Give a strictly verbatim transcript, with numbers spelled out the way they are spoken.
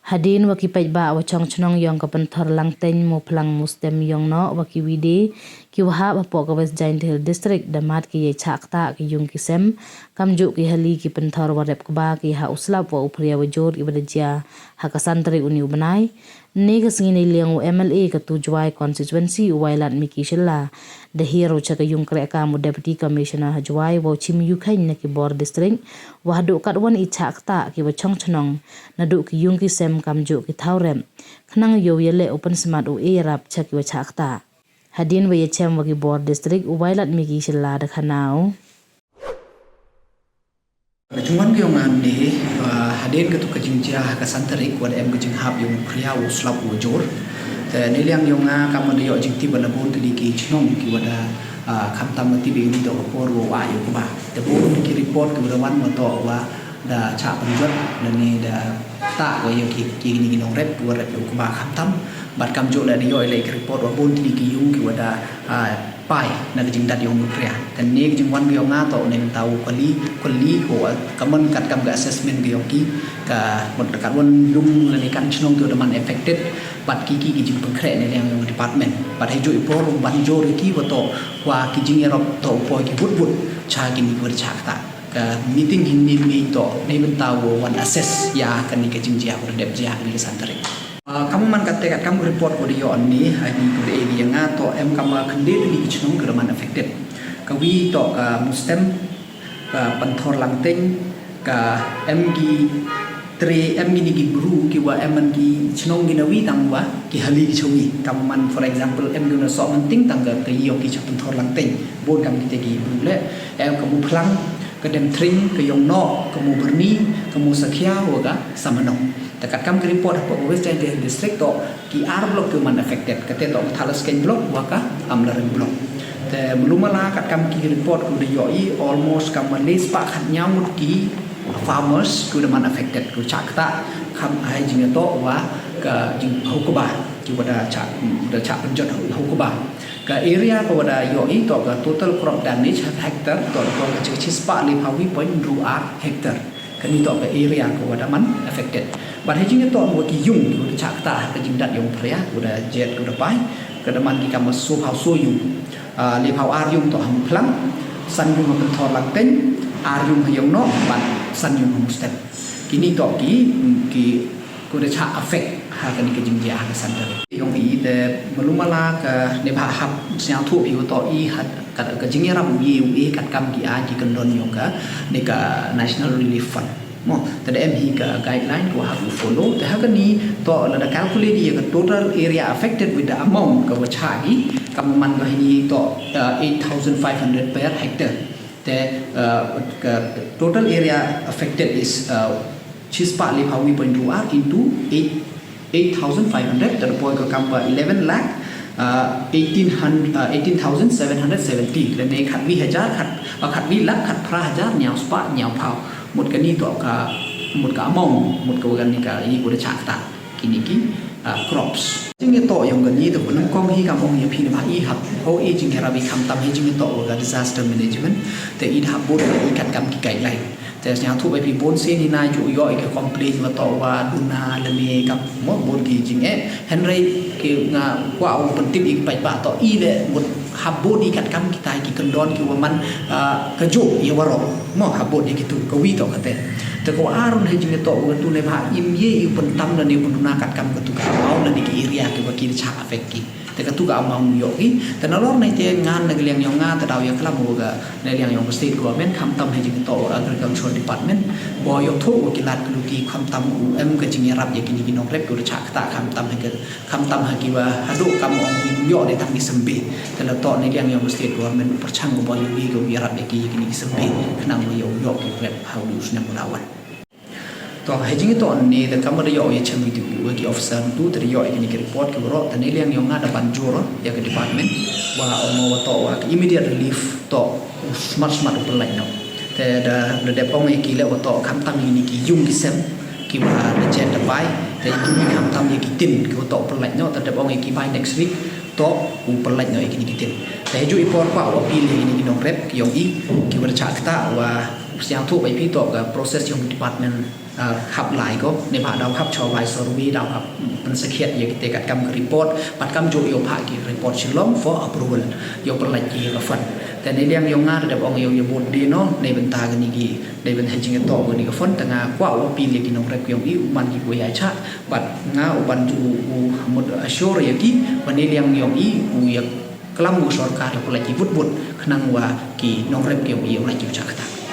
Hadien wa ki paidbah wa chong chnong yong ka Pynthor Langteiñ, Muphlang Mustem Yongnoh wa ki wi de ki wa hap hapoh ka West Jaiñtia Hills District da mad ki yei chah ktah ki yung ki sem, kamjooh ki hali ki pynthor wa rep kba ki ha u slap wa u phria wa jur i wa da jia ha ka san tarik uni u bnai. Ynne ka sngi neiliang u M L A ka tu Jowai constituency u Wailadmiki Shylla da hiar u cha ka yung krehkaam u Deputy Commissioner ha Jowai wow chim yukheiñ na ki bor district wa hadooh katwon i chah ktah ki wa chong chnong nadooh ki yung ki sem kamjooh ki thaw rep, khnang yow yaleh u pynsmat u e yarap cha ki wa chah ktah. Hadien wa yachem wa ki bor district u Wailadmiki Shylla da khana u. Ka jingwan ka yong nga ynne, ah, hadien katu ka jingjia ha ka san tarik wa da em ka jinghap yong u phria u slap u jur. Te neiliang yong nga kam wa da yoh jingtip wa na bun tylli ki chnong ki wa da, ah, khamtam wa tip i ni toh ka por wa wa yoh kba. Te bun ki report ki wa da wan wa toh wa da chah pynjot lane da ktah wa yoh ki, ki ni ki nongrep ki wa rep yoh kba khamtam. Bad kamjooh le da yoh i le ki report wa bun tylli ki yung ki wa da, ah, pai na ka jingdat yong u phria. Te ynne ka jingwan ka yong nga toh neibynta u kali, kali ko, ah, ka man katkam ka assessment ka yong ki, ka mut katwon yung lane kam chnong ki wa da man affected, bad ki ki ki jingpynkhreh neiliang yong department. Bad heijooh i por u ban jur ki wa toh wa ki jingyarap toh u poi ki wut wut cha ki ni ki wa da chah ktah. Ka meeting hynne mynta toh neibynta wow wan assess ya kani ka jingjia wa da dep jia ha kani ka san tarik. Ah, kam man katte katkam ka report ko da yoh ynne, ha ini ko da e ya nga toh em kam khyndai tylli ki chnong ki da man affected. Ka wi toh ka Mustem, ka Pynthor Langteiñ, ka em ki tre, em ki ni ki bru ki wa em man ki chnong ki na wi tang wa ki hali ki chawi. Kam man, for example, em ki na Sohmynting tang ka, ka yoh ki cha Pynthor Langteiñ. Bun kam ki te ki bru le, em ka Muphlang, ka Demthring, ka Yongnoh, ka Mubyrni, ka Musakhia, wa ka Samanok. Te katkam ka report hapoh ka West Jaiñtia Hills District toh ki ar block ki man affected. Kate toh ka Thadlaskein block wa ka Amlarem block. Te malu mala katkam ki report ki da yoh i almost kam man le spah khatñiaw ngut ki farmers ki da man affected, ki chah ktah kam ha i jingyatoh wa ka jinghaukba, ki wa da chah, da chah pynjot haukba. Ka area ka wa da yoh i toh ka total crop damage ha hectare toh ka chi spah lephaw wi point ru ar hectare. Kani toh ka area ka wa da man affected. Bad ha i jingyatoh wa ki yung ki wa da chah ktah ha ka jingdat yong phria, ki wa da jet, ki wa da pai, ka da man ki kam soo phaw soo yung. Ah, lephaw ar yung toh ha Muphlang, san yung ha Pynthor Langteiñ, ar yung ha Yongnoh, bad san yung ha Mustem. Kini toh ki, ki, ki wa da chah affect ha kani ka jingjia ha ka san tarik. Yong i te malu mala ka neibhah hap sñiawthooh phi wa toh i ha ka, ka jingyarap u ye u e katkam ki aiñ ki kyndon yong ka, ne ka National Relief Fund. Mo, te da em hi ka guideline ko hap u follow. Te ha kani toh lada calculate ya ka total area affected with the amount ka wa chah ki, kam man ka hini toh, uh, eight thousand five hundred per hectare. Te, uh, ka total area affected is, uh, chi spah lephaw wi point ru ar into eight, eight thousand five hundred, te da poi ka kam wa eleven lakh, uh, eighteen hundred, uh, eighteen thousand seven hundred seventy. Lane khatwi hajar, khat, uh, khatwi lak khatphra hajar ñiaw spah ñiaw phaw. Mut kani toh ka, mut ka amount, mut ka wa kani ka i wa da chah ktah kini ki, ah, crops. Jingyatoh yong kani te wa nyngkong hi kam ong ya phi neibhah i hap, ho i jingyarap i khamtam hi jingyatoh wa ka disaster management. Te i da hap bud i katkam ki guideline. Te sñiawthooh wa phi bun sien hi na jooh yoh i ka complain wa toh wa duna lane kam mo bun ki jingeh. Hynrei ki nga kwah u pyntip i ki paidbah toh i le mut hap bud i katkam kitai ki kyndon ki wa man, ah, ka jooh ya waroh. Mo hap bud i kitu ka wi toh kate. Te ka wa ar un ha i jingyatoh wa katu neibhah im ye i pyntam lane pynduna katkam katu ka amount lane ki area ki wa ki da chah affect ki. Te katu ka amount yoh ki. Te nalor na i te ngan na ka liang yong nga te daw ya klam wa ka na liang yong ka state government khamtam ha i jingyatoh wa agriculture department. Bo yoh thoh wa ki lad ka luti khamtam u em ka jingyarap ya kini ki nongrep ki wa da chah ktah khamtam ha ka khamtam ha ki wa hadooh kam ong ki yoh de tang ki symbe. Te la toh na liang yong ka state government u pyrchang ko wa yoh ki ko yarap ya ki, ya kini ki symbe. Khnang wa yoh, yoh ki rep ha u snem u da wan. Toh ha i jingyatoh ne te kam wa da yoh ya chem ki tu wa ki officer tu te da yoh ya kini ki report ki waroh te na liang yong nga da ban jur ya ka department wa ong wa toh wa ka immediate relief toh u smat smat u pynlait noh. Te da, da dep ong ya ki le wa toh khamtam ya kini ki yung ki sem ki wa da jet da pai, te ki khamtam ya ki tin ki wa toh u pynlait noh, te dep ong ya ki bai next week toh u pynlait noh ya kini ki tin. Te heijooh i por kwah u appeal ya kini ki nongrep ki yong i ki wa da chah ktah wa Sñiawthooh bai phi toh ka process yong department, ah, hap lai ko, neibhah daw hap chawai survey, daw hap pynsakhiat ya ki te katkam ka report, bad kamjooh yoh bha ki report Shillong for approval, yow pynlait ki ya ka fund. Te neiliang yong nga da dep ong yow ya bud de no, neibynta kani ki, neibynta ha jingyatoh kani ka fund, te nga kwah u appeal ya ki nongrep yong i, u man ki kiwa yachah, bad nga u ban ju u mut assure ya ki, wa neiliang yong i, u ya klam u sorkar yow pynlait ki wut wut, khnang wa ki nongrep yong i u lait ki u chah kata.